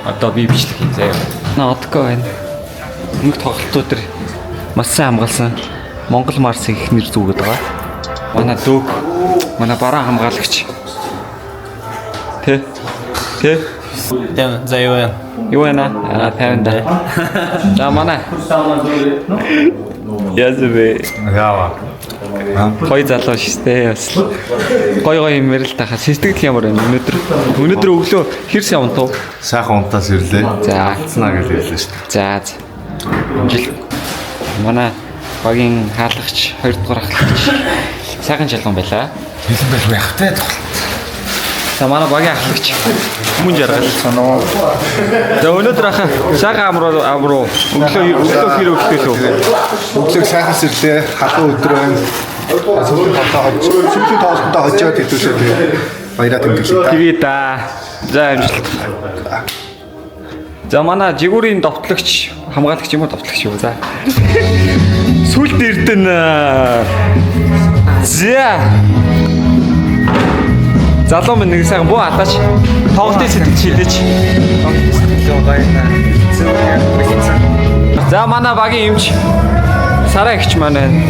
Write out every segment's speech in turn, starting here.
Одоо би бичлэг хийн заяа. Наа одко байна. Өмнөх тоглолтууд төр маш сайн хамгаалсан. Монгол Марс их нэр зүгээд байгаа. Манай дөөг, манай бараа хамгаалагч. Тэ? Тэ? За юу вэ? Юу байна? Аа 50 да. За манай. Яасан бэ? Яава. Гой залуу шттэ бас. Гой гой юм ярил таха. Сэтгэл ямар байна өнөөдөр? Өнөөдөр өглөө хэрс явна туу. Сайхан унтаас ирлээ. За. Алдснаа гэж хэллээ шүү дээ. За за. Жил манай багийн хаалгач 2 дугаар ахлагч сайхан шалган байлаа. Хэлэн байх байх те тоглолт. За манай багийн ахлагч хүмүүн жаргал. Санаа. За өнөөдөр аха сайхан амруу амруу өглөө өглөө хэр өглөө лөө. Өглөөг сайхан сэрлээ. Халуун өдөр байна. Сүүлийн тоглолтоо хожиж, сүүлийн тоглолтоо хожоод хэдүүлээ тэгээ баяраа тэмдэглэе та. Тэгээ да. За амжилт. За манай жигүүрийн довтлогч хамгаалагч юм уу довтлогч юу за. Сүлд эрдэнэ. За. Залуу минь нэг сайхан буу алаач. Тоглолтын сэтгэл шилээч. За манай багийн эмч Сараа эгч маань байна.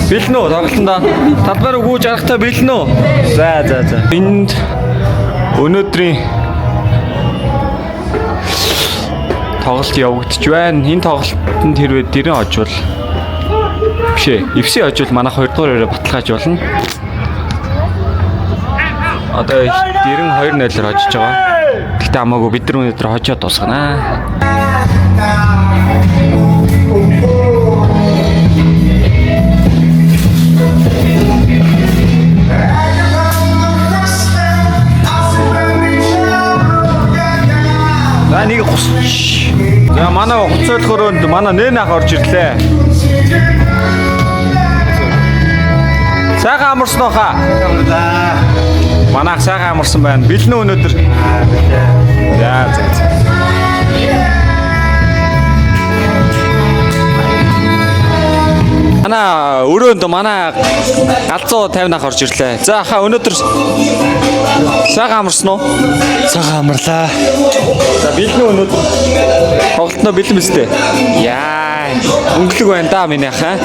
Бэлэн үү тоглолтондоо? Талбай руу гүйж гарахтаа бэлэн үү? За за за. Энд өнөөдрийн тоглолт явагдаж байна. Энэ тоглолтод хэрвээ дэрэн хожвол биш ээ. FC хожвол манай 2 дугаар өрөө баталгааж болно. Одоо дэрэн 2-0-оор хожиж байгаа. Гэхдээ хамаагүй бид нар өнөөдөр хожоод дуусганаа. За нэг гусч. За манай хуц ойлгохороонд манай нэн ах орж ирлээ. Сайхан амарсан уу хаа? Манай ах сайхан амарсан байна. Бэлэн үү өнөөдөр? За за за. Манай өрөөнд манай галзуу 50 ах орж ирлээ. За хаа өнөөдөр сайхан амарсан уу? Сайхан амарлаа. За бэлэн үү өнөөдөр? Тоглолтноо бэлэн биз дээ. Яа, өнгөлөг байна да миний ах. Аа.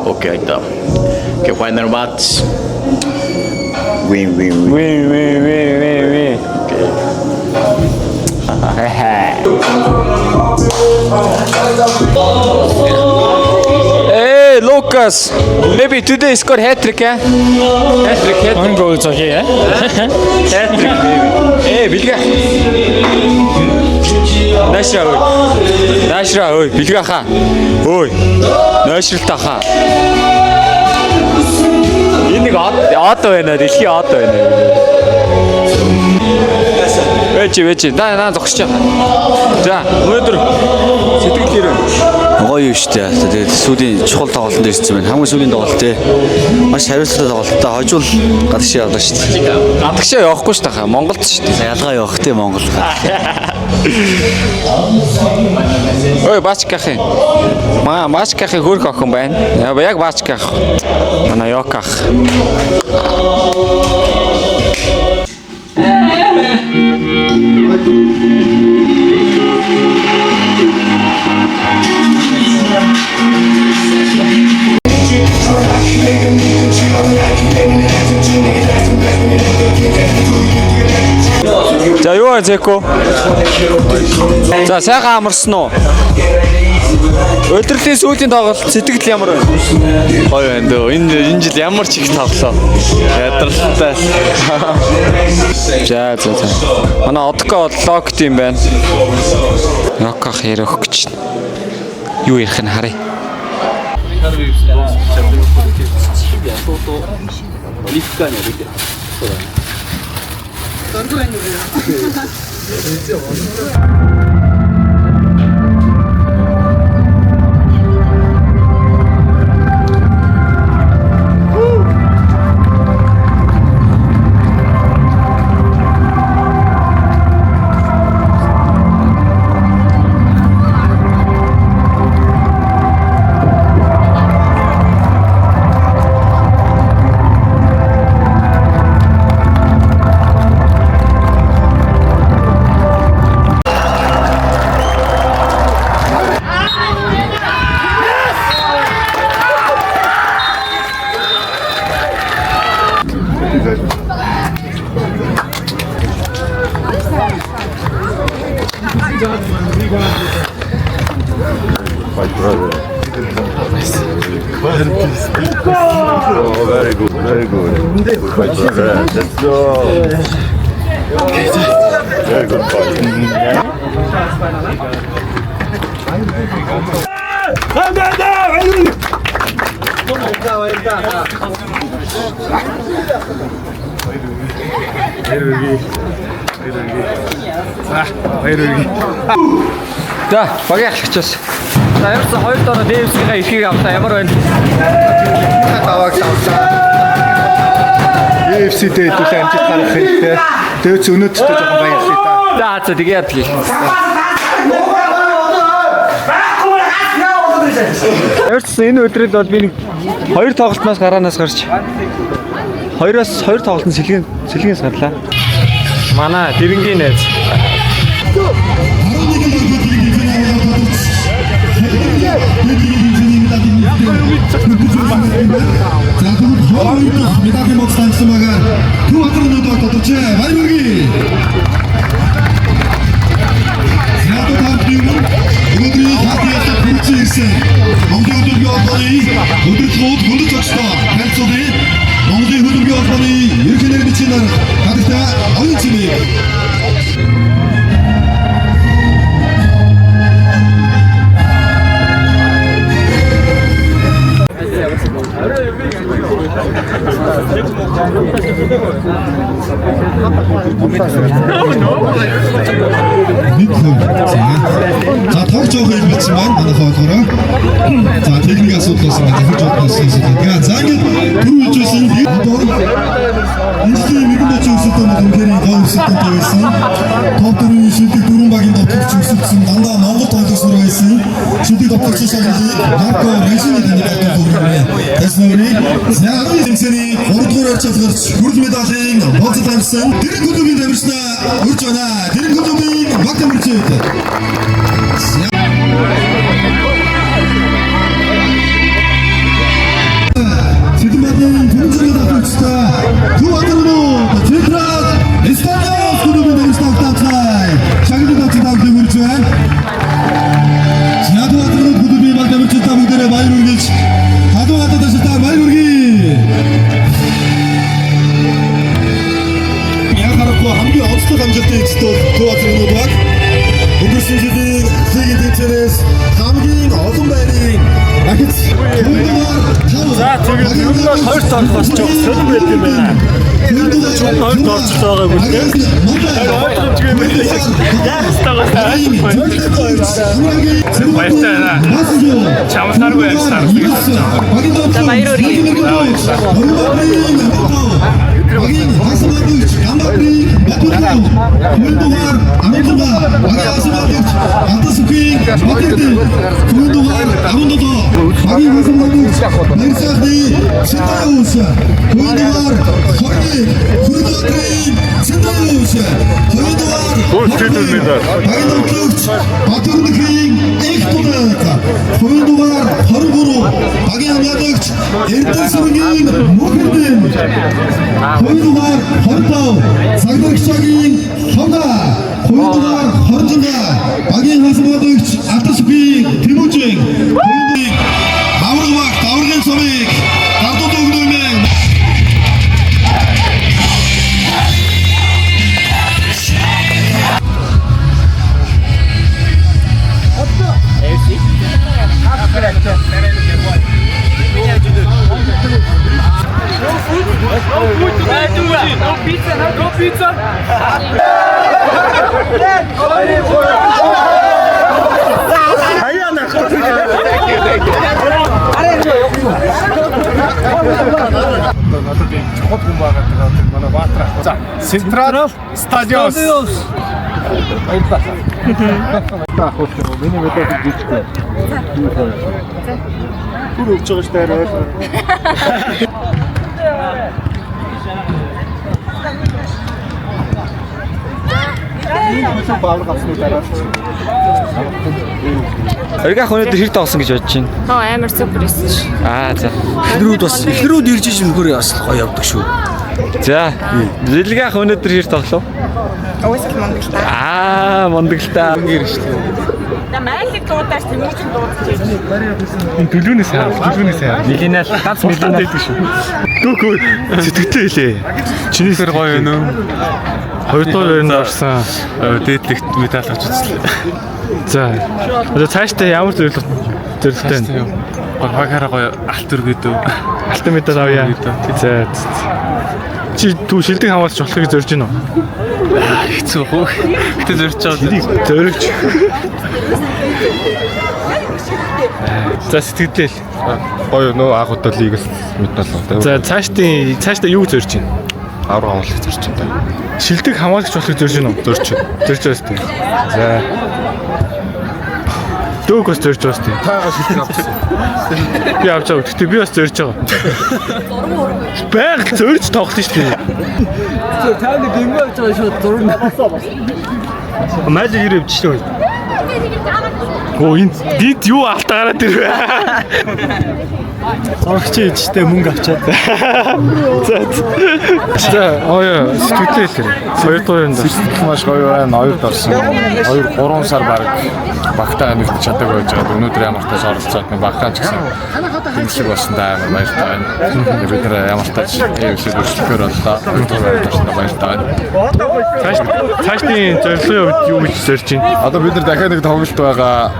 Okay, ahí está. Que final match. Win, win, win. Win win win win win. Hey Lucas, maybe today score hat trick eh? Hat trick, hat trick. One goal is okay, eh? Hat trick baby. Hey, бэлгэ. Наашра ой. Наашра ой, бэлгэ хаа. Ой. Наашралта хаа. Энэ нэг од од байна, дэлхийн од байна. Вэчи вэчи. Да наа зогсож байгаа. За, өнөөдөр сэтгэл хэрэг. Гоё юм шүү дээ. Тэгээд сүүлийн чухал тоглолтод ирсэн байна. Хамгийн сүүлийн тоглолт те. Маш хариуцлагатай тоглолттой. Хожуул гадагшаа явлаа шүү дээ. Гадагшаа явахгүй шүү дээ. Монголд шүү дээ. Ялгаа явах те Монгол. Ой, Бачкахын. Маа, Бачкахын хөрх охин байна. Яг Бачках. Манай Йоках. За юу аа Зэко? За сайхан амарсан уу? Удирлын сүүлийн тоглолт сэтгэл ямар байна? Гоё байна дөө. Энэ жил ямар ч их тоглоо. Ядралтай. За за за. Манай Одко бол локт юм байна. Локох ярих гэж. Юу ярих нь харъя. My brother. Oh, very good, very good. My brother. Let's go. Very good fight. За, багийн ахлагчаас. За, ямарсан хоёр дороо Дэвсгийнхаа эрхийг авлаа. Ямар байна? Давааг авлаа. UFC-д хэдүүлээ амжилт гаргах хэрэгтэй. Дөөц өнөөдөртөө жоохон баярлалаа та. За, за тэгээ ядлаа. Ямарсан энэ өдрөл бол би нэг хоёр тоглолтноос гараанаас гарч хоёроос хоёр тоглолтын сэлгэнээс гарлаа. Манай дэрэнгийн найз. За тэгвэл хоёр дахь медалийн бокс таньсан байгаа. Төв Баатар өнөөдөр тодорчээ. Баяр хүргэе. Зядуу хамтын өнөөдрийн хатьяалал хүрсэн ирсэн. Монголын хөдөлмөрийн холбооны өдөрлгүүд хөндөж зочдоо танилцуулъя. Монголын хөдөлмөрийн холбооны ерөнхий нэр бичгийн дарга Хадагтай Оюун Цэмээ. Нэг хувь. За тог жоох юм бичсэн байна манай хоолгороо. За техник асуудал болсон байна. Захирч болсон асуудал. За ингээд түр үжсэн одоо нийслэлийн нэгэн бочийн өрсөлдөөн бол үнэхээр гол өрсөлдөөнтэй байсан. Топ 4-ийн шилдэг дөрвөн багийн довтлогч өрсөлдсөн дандаа Монгол тоглогч нар байсан. Шилдэг довтлогчийн шагналыг Марко Режини танд довтлох хүргэнэ. Тэснэрийн за 10 тэмцээний 3 дугаар арчил гарч хүрэл медалийн болцол амжсан Дэрэн клубын тамирчнаа урьж байна. Дэрэн клубын баг тамирчид. Сэдэн түрүүчийн довтлогчтой Төв Баатар Централ Стадион клубын тамирчнаа тавцлаа. Шагналын довтлогыг хүргэж байна. Ядуу Баатар клубын баг тамирчидаа бүгдээрээ баяр хүргэж халуун гадаад ашигтай баяр хүргэе. Яг харахгүй хамгийн онцлог амжилтын эцэст бол Төв Баатар баг өнгөрсөн жилийн лигийн тэмцээнээс хамгийн олон байрын ахиц түндугаар 5. За тэгээд ер нь бол хоёрт орох бас жоох сонир байт юм байна. Чүн хоёрт орж байгаагүй тийм. Баяртай байна. Чамлааргүй ярьсан. За баяр хүргэе. Багийн хасмадагч Гамбатрын Батүргүн Түндугаар 16 багийн хасмадагч Алтансүхийн Батэрдэн Түндугаар 17 багийн хасмадагч Нэрсахны Цэндаус Түндугаар 21 Хүрдбатрын Цэндаус Түндугаар багийн довтлогч Батүрнхийн Их Тулаг Түндугаар 23 багийн хамгаалагч Эрдэнэсүргийн Мөхөрдөн Хоёрдугаар 25 Цагдарагчагийн Луга хоёрдугаар 26 багийн хасмадагч Алтансүхийн Тэмүүжин Авраг багт аврагын цомыг гардууд өгнө. Надад ийм чухал хүн байгаа гэдэг манай Баатар ах. За, Централ Стадион. Баярлалаа. Ахуулах юм уу? Миний медалийг жижигтэй. Түр өгч байгаа шүү дээ арай. Энэ баавар авсны дараа Ориг ах өнөөдөр хэр тоглосон гэж бодож байна? Оо амар супер байсан ш. Аа за. Эхнэрүүд бас эхнэрүүд ирж иж үнэхээр бас гоё явдаг шүү. За, Зэлгэх өнөөдөр хэр тоглов? Уусал мундаг л та. Аа, мундаг л та. Майлыг дуудаж тэмүүлэн дуудаж байж. Энэ төлөөнөөс харав, төлөөнөөс харав. Миллионал ганц миллион байдаг шүү. Дүүг сэтгэлтэй хэлээ. Чинийхэр гоё юм уу? Хоёрдугаар байранд орсон. Дээдлэгт медаль авч үзлээ. За. Одоо цаашдаа ямар зорилго зорилготой вэ? Гоё хагаараа гоё алт өргөдөө. Алтан медаль авъя. За. Чи тү шилдэг хамгаалагч болохыг зорж байна уу? Хэцүү хөө. Гэтэ зорж байгаа. Зоригч. За сэтгэлдээ л. Гоё нөө анх удаа лигээс медаль авлаа. За цаашдын цаашдаа юу зорж байна? Авраг хамгаалагч зорж байна. Шилдэг хамгаалагч болохыг зорж байна уу? Зорж байна. Зорж байгаа сте. За. Дөөг бас зорж байгаа сте. Таага шилдэг авсан. Би авч байгаа. Гэхдээ би бас зорж байгаа. Байгаль зорж тоглоно шүү дээ. Та нэг юм авч байгаа шууд зураг. Мажиг ирээ өвчтэй. Оо энэ гинт юу алтаа гараад ирвэ. Зурагч ижтэй мөнгө авчаад. За. За оё сэтгэлдээ хэлээ. Хоёрдугаар юм да. Сэтгэл маш гоё байна. Хоёрд орсон. 2 3 сар баг багтаа нэгдэж чадаагүй байж байгаа. Өнөөдөр ямар тач оролцоод нэг багтаа ч гэсэн тэмцлэг болсон да амар баяртай байна. Бид нэр ямар тач AFC өрсөлдөхөөр боллоо. Хоёрдугаар байранд орсон баяртай байна. Цааш цаашдын зорилгын хувьд юу гэж зорж байна? Одоо бид нар дахиад нэг тоглолт байгаа.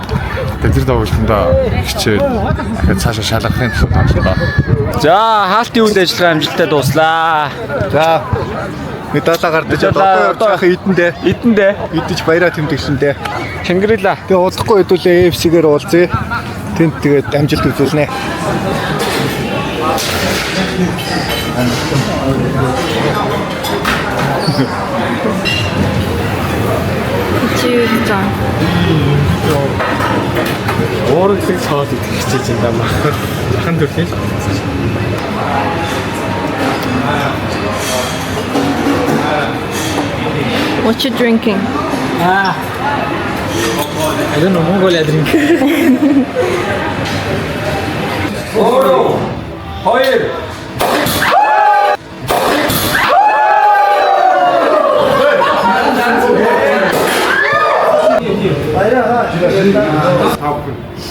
Тэр тоглолтондоо хичээд дахиад цаашаа шалгахын төлөө тоглолоо. За, хаалтын үйл ажиллагаа амжилттай дууслаа. За медалаа гардаж Медалаа одоо явж байгаа идэндээ. Идэндээ. Идэж баяраа тэмдэглэндээ. Шангрила. Тэгээ удахгүй хэдүүлээ AFC-гээр уулзъя. Тэнд тэгээд амжилт үзүүлнэ. Чи юу гэж байгаа? Уураглаг цоол идэх хичээж энэ даа. Махан төрлийн л. What you drinking? Аа. I don't know Mongolia drink. 3 2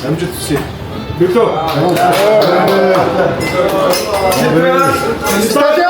Амжилт хүсье. Төлөө. Стадион.